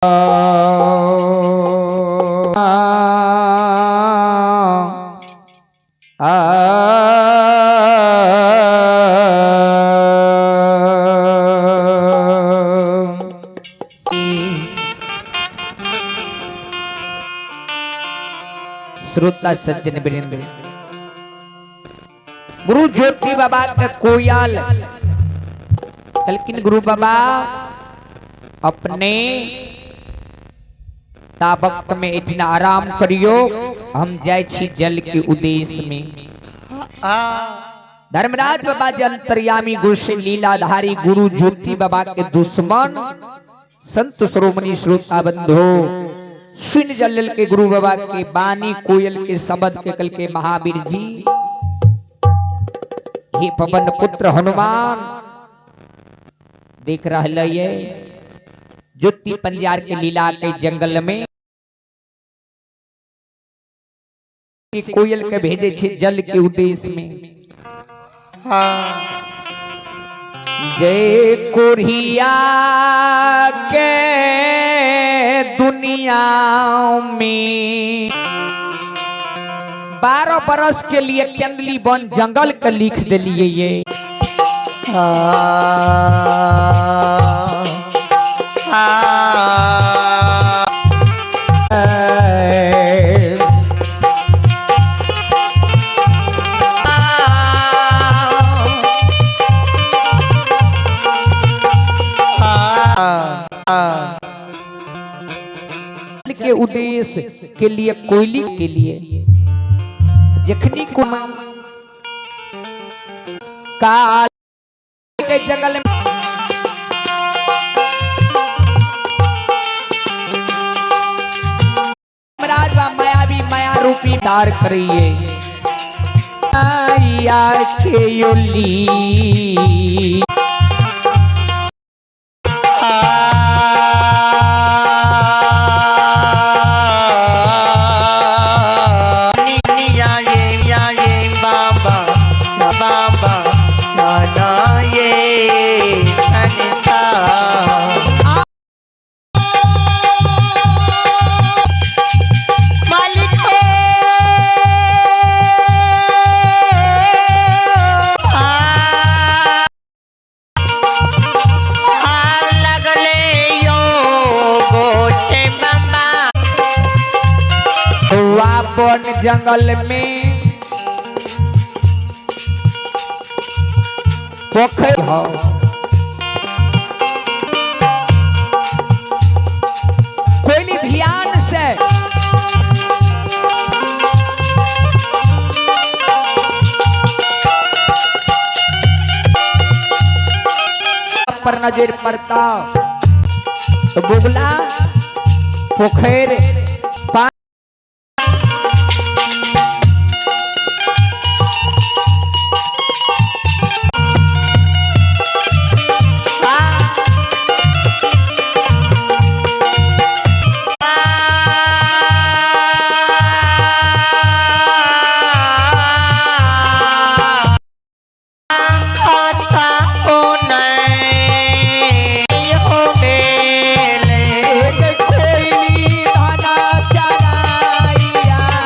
आ श्रोता सज्जन वृंद, गुरु ज्योति बाबा के कोयल लेकिन गुरु बाबा अपने ता वक्त में इतना आराम करियो, हम जाय छी जल के उद्देश्य में। धर्मराज बाबा जे अंतर्यामी गुरु से लीलाधारी गुरु ज्योति बाबा के दुश्मन संत श्रोमणी श्रोता बंधु सुन जल के गुरु बाबा के बानी कोयल के शब्द के कल के महावीर जी, हे पवन पुत्र हनुमान, देख रहा ये ज्योति पंजार के लीला के जंगल में कोयल के भेजे छे जल के उद्देश्य में। जय कोरिया के दुनिया में 12 बरस के लिए केंदली वन जंगल के लिख दिलिए ये। के उद्देश्य के लिए कोयली के लिए जखनी को काल के जंगल में मायावी माया रूपी दार करिए आया खेयोली। वन जंगल में पोखर हो कोई ध्यान से पर नजर पड़ता तो बुगला पोखर